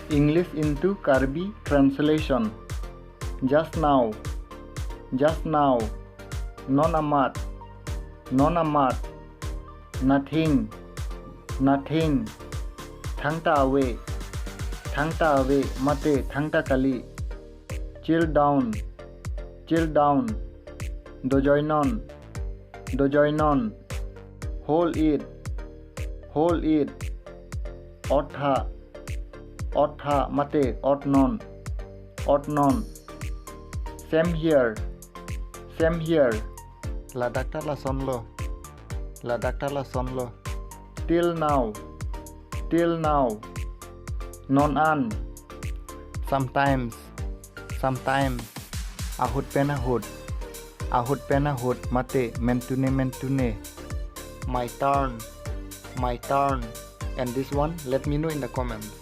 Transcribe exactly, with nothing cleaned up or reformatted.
English into Karbi translation. Just now. Just now. Non amat. Non amat. Nothing. Nothing. Thangta ave. Thangta ave mate thangta kali. Chill down. Chill down. Dojoinon. Dojoinon. Hold it. Hold it. Ottha. Ottha mate otnon. Otnon. Same here. Same here. Ladak ta lasonlo. Ladak ta lasonlo. Till now. Till now. Non an. Sometimes. Sometimes. Ahut pen ahut. Ahut pen ahut mate mentune mentune. My turn. My turn. And this one, let me know in the comments.